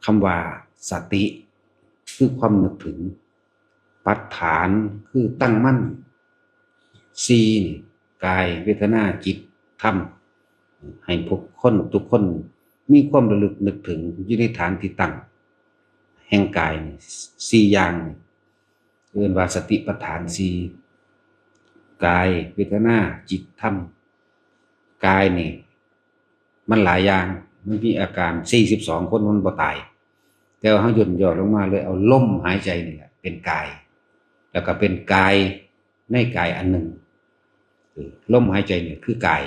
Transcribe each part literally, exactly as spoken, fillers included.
คำว่าสติ คือความนึกถึง ปัฏฐาน คือตั้งมั่น สี่นี่ กาย เวทนา จิต ธรรม ให้พวกคนทุกคนมีความระลึกนึกถึงอยู่ในฐานที่ตั้งแห่งกายนี่ สี่อย่างนี่ เอิ้นว่าสติปัฏฐานสี่ กาย เวทนา จิต ธรรม กายนี่ มันหลายอย่าง มันมีอาการ สี่สิบสองคนมันบ่ตาย แต่ว่าเฮาย่นย่อลงมาเลย เอาลมหายใจนี่แหละเป็นกาย แล้วก็เป็นกายในกายอันหนึ่ง เออ ลมหายใจเนี่ยคือกาย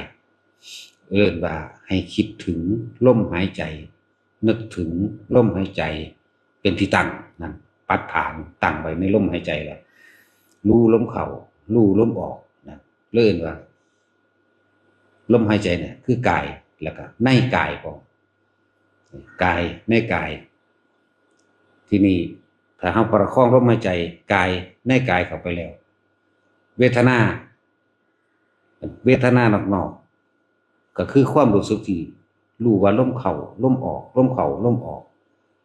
เอิ้นว่าให้คิดถึงลมหายใจ นึกถึงลมหายใจเป็นที่ตั้งนั่น ปัฏฐานตั้งไว้ในลมหายใจแล้ว รู้ลมเข้า รู้ลมออกนั่น เอิ้นว่า ลมหายใจเนี่ยคือกาย แล้วก็ในกายของ กาย ในกาย ทีนี้ถ้าเฮาประคองลมหายใจกายในกายเข้าไปแล้ว เวทนา เวทนานอกๆ ก็คือความรู้สึกที่รู้ว่าลมเข้า ลมออก ลมเข้า ลมออก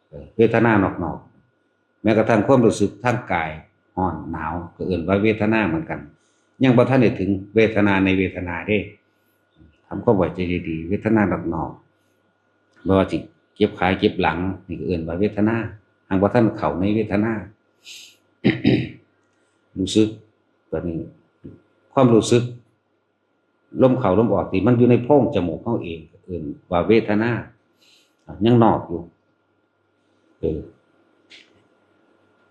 เออ เวทนานอกๆ แม้กระทั่งความรู้สึกทางกาย ร้อน หนาว ก็เอิ้นว่าเวทนาเหมือนกัน ยังบ่ทันได้ถึงเวทนาในเวทนาเด้ ทำความเข้าใจดีๆ เวทนานอกๆ บ่ว่าสิเจ็บขาเจ็บหลัง นี่ก็เอิ้นว่าเวทนา หากบ่ทันเข้าในเวทนา รู้สึก บัดนี้ ความรู้สึก ลมเข้าลมออกที่มันอยู่ในโพรงจมูกเฮาเอง ก็เอิ้นว่าเวทนา อ่ะ ยังนอกอยู่ เออ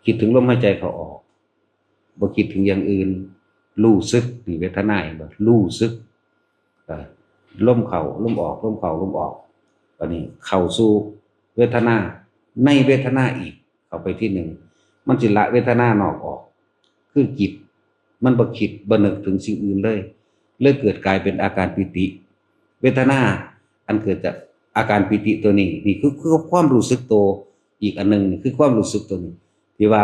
คิดถึงลมหายใจเข้าออก บ่คิดถึงอย่างอื่น รู้สึก นี่เวทนา เห็นบ่ รู้สึก อ่า ลมเข้าลมออก ลมเข้าลมออก บัดนี้เข้าสู่เวทนา ในเวทนาอีก เข้าไปทีหนึ่ง มันสิละเวทนานอกออก คือจิต มันบ่คิดบ่นึกถึงสิ่งอื่นเลย เลยเกิดกลายเป็นอาการปีติ เวทนาอันเกิดจากอาการปีติตัวนี้ นี่คือ คือความรู้สึกตัวอีกอันหนึ่ง นี่คือความรู้สึกตัวนี้ ที่ว่า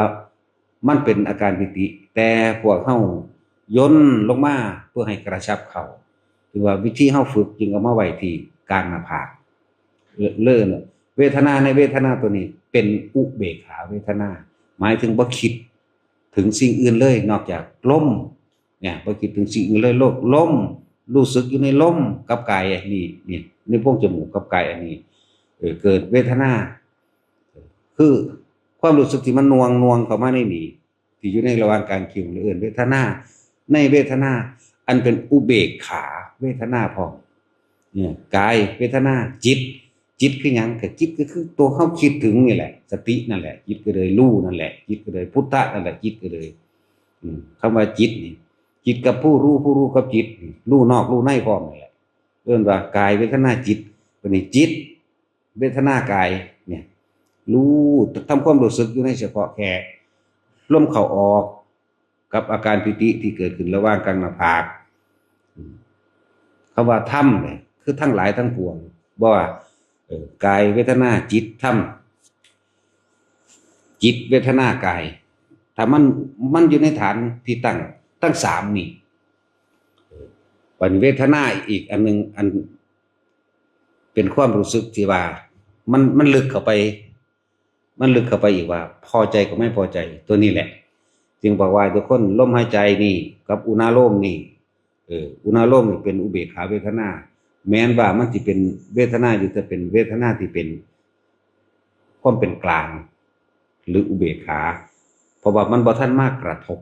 มันเป็นอาการปีติ แต่พวกเฮาย่นลงมาเพื่อให้กระชับเข้า คือว่าวิธีเฮาฝึกจึงเอามาไว้ที่กลางหน้าผาก เลิศ เวทนาในเวทนาตัวนี้เป็นอุเบกขาเวทนา หมายถึงบ่คิดถึงสิ่งอื่นเลยนอกจากลม เนี่ย บ่คิดถึงสิ่งอื่นเลย โลก ลม รู้สึกอยู่ในลมกับกายอันนี้ เนี่ย ในโพรงจมูกกับกายอันนี้ เออ เกิดเวทนา คือความรู้สึกที่มันน่วงน่วงเข้ามาในนี่ ที่อยู่ในระหว่างกลางคิ้ว เอิ้นเวทนา ในเวทนา อันเป็นอุเบกขาเวทนาพร้อม เนี่ย กายเวทนา จิต จิตคือหยัง ก็จิตก็คือตัวเฮาคิดถึงนี่แหละ สตินั่นแหละ จิตก็เลยรู้นั่นแหละ จิตก็เลยพุทธะนั่นแหละ จิตก็เลย อืม คำว่าจิตนี่ จิตกับผู้รู้ ผู้รู้กับจิตนี่ รู้นอกรู้ในพร้อมนั่นแหละ เอิ้นว่ากายเวทนาจิต บัดนี้จิต เวทนากาย เนี่ย รู้ ทำความรู้สึกอยู่ในเฉพาะแค่ลมเข้าออก กับอาการปีติที่เกิดขึ้นระหว่างกลางหน้าผาก อืม คำว่าธรรมเนี่ย คือทั้งหลายทั้งปวง บ่ว่า เอ่อ กายเวทนาจิตธรรม จิตเวทนากาย ถ้ามัน มันอยู่ในฐานที่ตั้ง ทั้งสามนี่ เอ่อ เป็นเวทนาอีกอันหนึ่ง อัน เป็นความรู้สึกที่ว่า มัน มันลึกเข้าไป มันลึกเข้าไปอีกว่า พอใจกับไม่พอใจ ตัวนี้แหละ จึงบอกว่าทุกคน ลมหายใจนี่กับอุณาโลมนี่ เออ อุณาโลมนี่เป็นอุเบกขาเวทนา แม้นว่ามันสิเป็นเวทนาอยู่ แต่เป็นเวทนาที่เป็นความเป็นกลาง หรืออุเบกขา เพราะว่ามันบ่ทันมากระทบ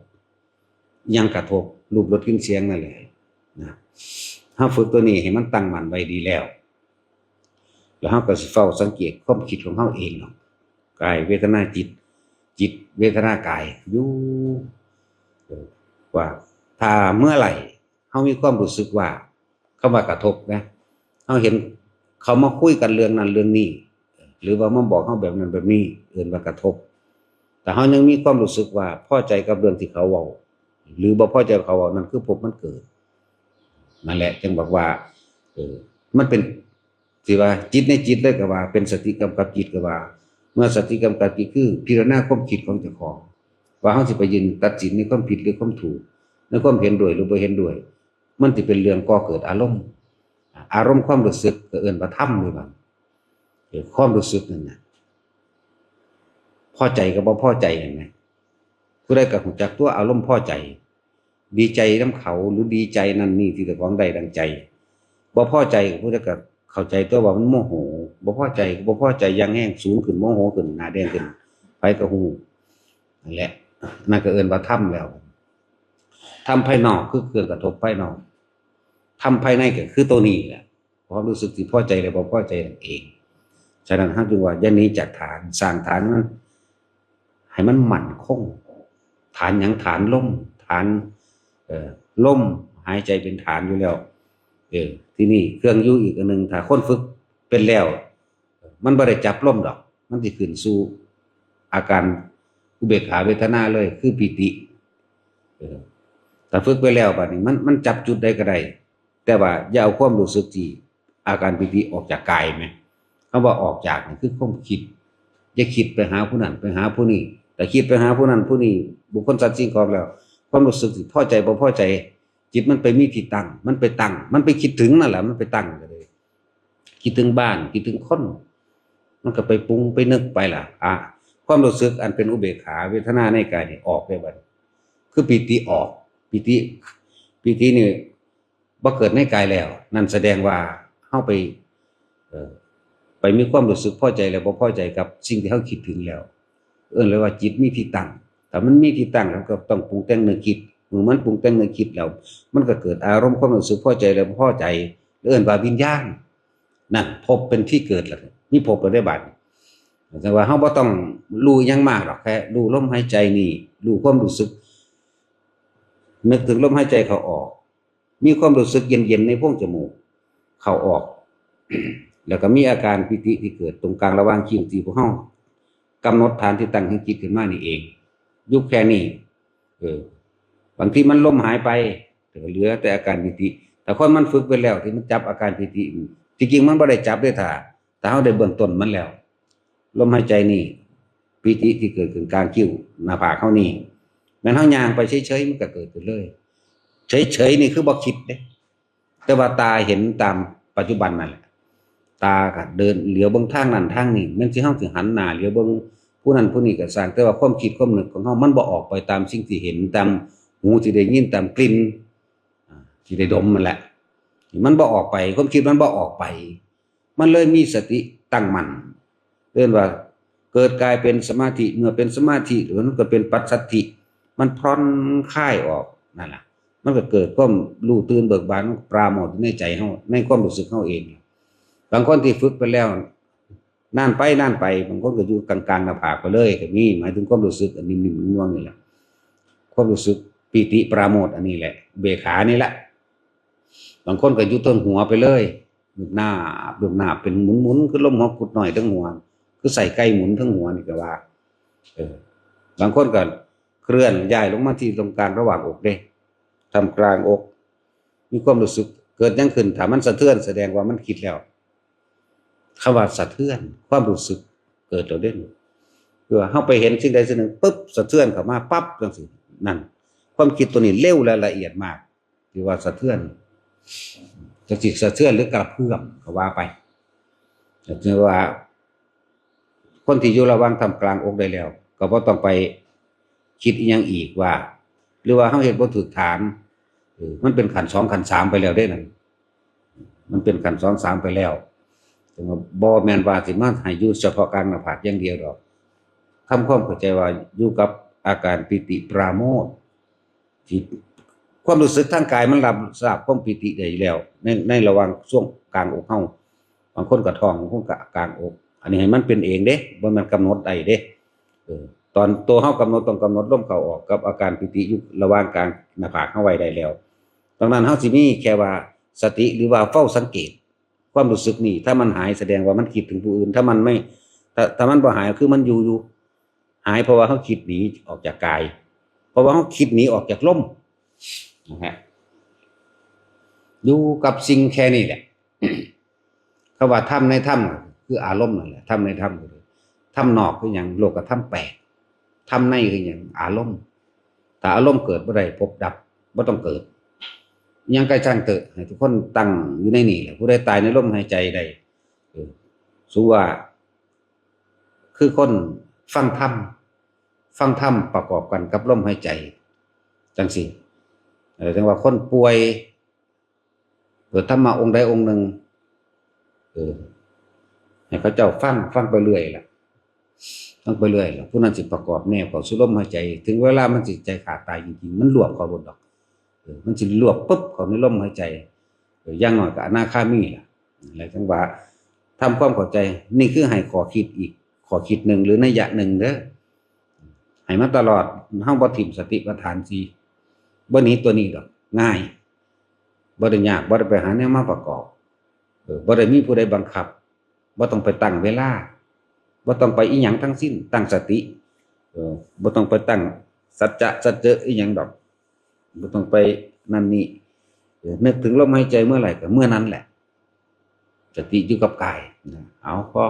ยังกระทบรูปรสกลิ่นเสียงนั่นแหละนะ เฮาฝึกตัวนี้ให้มันตั้งมั่นไว้ดีแล้ว แล้วเฮาก็สิเฝ้าสังเกตความคิดของเฮาเองเนาะ กายเวทนาจิต จิตเวทนากายอยู่ เออ ว่าถ้าเมื่อไหร่เฮามีความรู้สึกว่า คำว่ากระทบนะ เฮาเห็นเขามาคุยกันเรื่องนั้นเรื่องนี้ หรือว่ามาบอกเฮาแบบนั้นแบบนี้ เอิ้นว่ากระทบ แต่เฮายังมีความรู้สึกว่าพอใจกับเรื่องที่เขาเว้า หรือบ่พอใจกับเขาเว้า นั่นคือภพมันเกิด นั่นแหละ จึงบอกว่า เออ มันเป็น สิว่าจิตในจิตเลยก็ว่า เป็นสติกำกับจิตก็ว่า เมื่อสติกำกับจิตคือพิจารณาความคิดของเจ้าของ ว่าเฮาสิไปยืนตัดสินในความผิดหรือความถูก ในความเห็นด้วยหรือบ่เห็นด้วย มันสิเป็นเรื่องก่อเกิดอารมณ์ อารมณ์ความรู้สึกก็เอิ้นว่าธรรมด้วยกัน เออ ความรู้สึกนั่นน่ะ พอใจกับบ่พอใจนั่นนะ ผู้ใดก็รู้จักตัวอารมณ์พอใจ ดีใจนำเขาหรือดีใจนั่นนี่ที่เจ้าของได้ดังใจ บ่พอใจผู้ใดก็เข้าใจตัวว่ามันโมโห บ่พอใจก็บ่พอใจอย่างแฮงสูงขึ้น โมโหขึ้น หน้าแดงขึ้น ไผก็ฮู้ นั่นแหละ นั่นก็เอิ้นว่าธรรมแล้ว ธรรมภายนอกคือเครื่องกระทบภายนอก ธรรมภายในก็คือตัวนี้แหละ ความรู้สึกที่พอใจและบ่พอใจนั่นเอง ฉะนั้นเราจึงว่าอย่าหนีจากฐาน สร้างฐานมัน ให้มันมั่นคง ฐานหยัง ฐานลม ฐาน เอ่อ ลมหายใจเป็นฐานอยู่แล้ว เออ ทีนี้เครื่องอยู่อีกอันหนึ่ง ถ้าคนฝึกเป็นแล้ว มันบ่ได้จับลมดอก มันสิขึ้นสู่อาการอุเบกขาเวทนาเลย คือปีติ เออ ถ้าฝึกไปแล้วบัดนี้ มัน มันจับจุดใดก็ได้ แต่ว่าอย่าเอาความรู้สึกที่อาการปีติออกจากกายแหม คำว่าออกจากนี่คือความคิด อย่าคิดไปหาผู้นั้นไปหาผู้นี้ แต่คิดไปหาผู้นั้นผู้นี้ บุคคลสัตว์สิ่งของแล้ว ความรู้สึกที่พอใจบ่พอใจ จิตมันไปมีที่ตั้ง มันไปตั้ง มันไปคิดถึงนั่นแหละ มันไปตั้งก็เลย คิดถึงบ้าน คิดถึงคน มันก็ไปปรุงไปนึกไปล่ะ อ่ะ ความรู้สึกอันเป็นอุเบกขาเวทนาในกายนี่ออกได้บัดนี้ คือปีติออก ปีติ ปีตินี่บ่เกิดในกายแล้ว นั่นแสดงว่าเฮาไป เอ่อ ไปมีความรู้สึกพอใจและบ่พอใจกับสิ่งที่เฮาคิดถึงแล้ว เอิ้นเลยว่าจิตมีที่ตั้ง ถ้ามันมีที่ตั้งแล้วก็ต้องปรุงแต่งนึกคิด เมื่อมันปรุงแต่งนึกคิดแล้ว มันก็เกิดอารมณ์ความรู้สึกพอใจและบ่พอใจ เอิ้นว่าวิญญาณ นั่นภพเป็นที่เกิดแล้ว มีภพแล้วได้บัดนี้ แต่ว่าเฮาบ่ต้องรู้หยังมากหรอก แค่รู้ลมหายใจนี่ รู้ความรู้สึก นึกถึงลมหายใจเข้าออก มีความรู้สึกเย็นๆในโพรงจมูก เข้าออก แล้วก็มีอาการปีติที่เกิดตรงกลางระหว่างคิ้วที่พวกเฮากำหนดฐานที่ตั้งของจิตขึ้นมานี่เอง อยู่แค่นี้ เออ บางทีมันลมหายไป แต่ก็เหลือแต่อาการปีติ แต่คนมันฝึกไปแล้วที่มันจับอาการปีติ ที่จริงมันบ่ได้จับเด้ถ้า ถ้าเฮาได้เบื้องต้นมันแล้ว ลมหายใจนี่ ปีติที่เกิดขึ้นกลางคิ้วหน้าผากเฮานี่ แม่นเฮาย่างไปเฉยๆ มันก็เกิดขึ้นเลย เฉยๆนี่คือบ่คิดเด้ แต่ว่าตาเห็นตามปัจจุบันนั่นแหละ ตาก็เดินเหลียวเบิ่งทางนั้นทางนี้ แม่นสิเฮาสิหันหน้าเหลียวเบิ่งผู้นั้นผู้นี้ก็ซ่าง แต่ว่าความคิดความนึกของเฮามันบ่ออกไปตามสิ่งที่เห็น ตามหูที่ได้ยิน ตามกลิ่น อ่า ที่ได้ดมนั่นแหละ มันบ่ออกไป ความคิดมันบ่ออกไป มันเลยมีสติตั้งมั่น เรียกว่าเกิดกลายเป็นสมาธิ เมื่อเป็นสมาธิมันก็เป็นปัสสัทธิ มันผ่อนคลายออกนั่นแหละ มันก็เกิดความรู้ตื่นเบิกบาน ปราโมทย์ในใจเฮา ในความรู้สึกเฮาเอง บางคนที่ฝึกไปแล้ว นานไปนานไป บางคนก็อยู่กลางๆหน้าผากไปเลยก็มี หมายถึงความรู้สึกอันนิ่มๆนวลๆนี่แหละ ความรู้สึกปีติปราโมทย์อันนี้แหละ อุเบกขานี่แหละ บางคนก็อยู่เทิงหัวไปเลย หนึบหน้าบหนึบหน้าบเป็นหมุนๆ คือลมหัวกุดน้อยเทิงหัว คือใส่ไก่หมุนเทิงหัวนี่ก็ว่า เออ บางคนก็เคลื่อนย้ายลงมาที่ตรงกลางระหว่างอกเด้ ท่ามกลางอก มีความรู้สึกเกิดหยังขึ้น ถ้ามันสะเทือนแสดงว่ามันคิดแล้ว คำว่าสะเทือน ความรู้สึกเกิดแล้วเด้ คือว่าเฮาไปเห็นสิ่งใดสิ่งหนึ่งปุ๊บ สะเทือนเข้ามาปั๊บจังซี่ นั่น ความคิดตัวนี้เร็วและละเอียดมาก ที่ว่าสะเทือน จักสิสะเทือนหรือกระเพื่อมก็ว่าไป แต่ว่า คนที่อยู่ระหว่างท่ามกลางอกได้แล้ว ก็บ่ต้องไปคิดอิหยังอีกว่า หรือว่าเฮาเฮ็ดบ่ถูกฐาน เออ มันเป็นขั้นสองขั้นสามไปแล้วเด้นั่น มันเป็นขั้นสองสามไปแล้ว แต่ว่าบ่แม่นว่าสิมาให้อยู่เฉพาะกลางหน้าผากอย่างเดียวดอก ทำความเข้าใจว่าอยู่กับอาการปีติปราโมทย์ ที่ความรู้สึกทางกายมันรับทราบความปีติได้อยู่แล้ว ใน ในระหว่างช่วงกลางอกเฮา บางคนก็ท้อง บางคนก็กลางอก อันนี้ให้มันเป็นเองเด้ บ่แม่นกำหนดได้เด้ เออ ตอนตัวเฮากำหนดต้องกำหนดลมเข้าออกกับอาการปีติอยู่ระหว่างกลางหน้าผากเฮาไว้ได้แล้ว ดังนั้นเฮาสิมีแค่ว่าสติหรือว่าเฝ้าสังเกต ความรู้สึกนี่ ถ้ามันหายแสดงว่ามันคิดถึงผู้อื่น ถ้ามันไม่ ถ้า ถ้ามันบ่หายคือมันอยู่อยู่ หายเพราะว่าเฮาคิดหนีออกจากกาย เพราะว่าเฮาคิดหนีออกจากลม นะฮะ อยู่กับสิ่งแค่นี้แหละ คำว่าธรรมในธรรมคืออารมณ์นั่นแหละ ธรรมในธรรมคือธรรมนอกคือหยัง โลกธรรมแปด ธรรมในคือหยัง อารมณ์ ถ้าอารมณ์เกิดบ่ได้ ภพดับ บ่ต้องเกิด ยังไกลช่างเถอะ ให้ทุกคนตั้งอยู่ในนี่แหละ ผู้ใดตายในลมหายใจใด เออ สมมุติว่า คือคน ฟังธรรม ฟังธรรมประกอบกันกับลมหายใจ จังซี่ เออ จังว่าคนป่วย เปิดธรรมะองค์ใดองค์หนึ่ง เออ ให้เขาเจ้าฟัง ฟังไปเรื่อยล่ะ ฟังไปเรื่อยล่ะ ผู้นั้นสิประกอบแนวเข้าสู่ลมหายใจ ถึงเวลามันสิใจขาดตายจริงๆ มันรวบเข้าโลดดอก เออ มันสิรวบปุ๊บเข้าในลมหายใจ เออ อย่างน้อยก็อนาคามีล่ะ แล้วจังว่าทำความเข้าใจ นี่คือให้ข้อคิดอีกข้อคิดหนึ่งหรือนัยยะหนึ่งเด้อ ให้มาตลอด เฮาบ่ถิ่มสติปัฏฐานสี่ บ่หนีตัวนี้ดอก ง่าย บ่ได้ยาก บ่ได้ไปหาแนวมาประกอบ เออ บ่ได้มีผู้ใดบังคับ บ่ต้องไปตั้งเวลา บ่ต้องไปอิหยังทั้งสิ้น ตั้งสติ เออ บ่ต้องไปตั้งสัจจะสัจเจะอิหยังดอก บ่ต้องไปนั่นนี่ เออ นึกถึงลมหายใจเมื่อไหร่ก็เมื่อนั้นแหละ สติอยู่กับกายนะ เอา พอ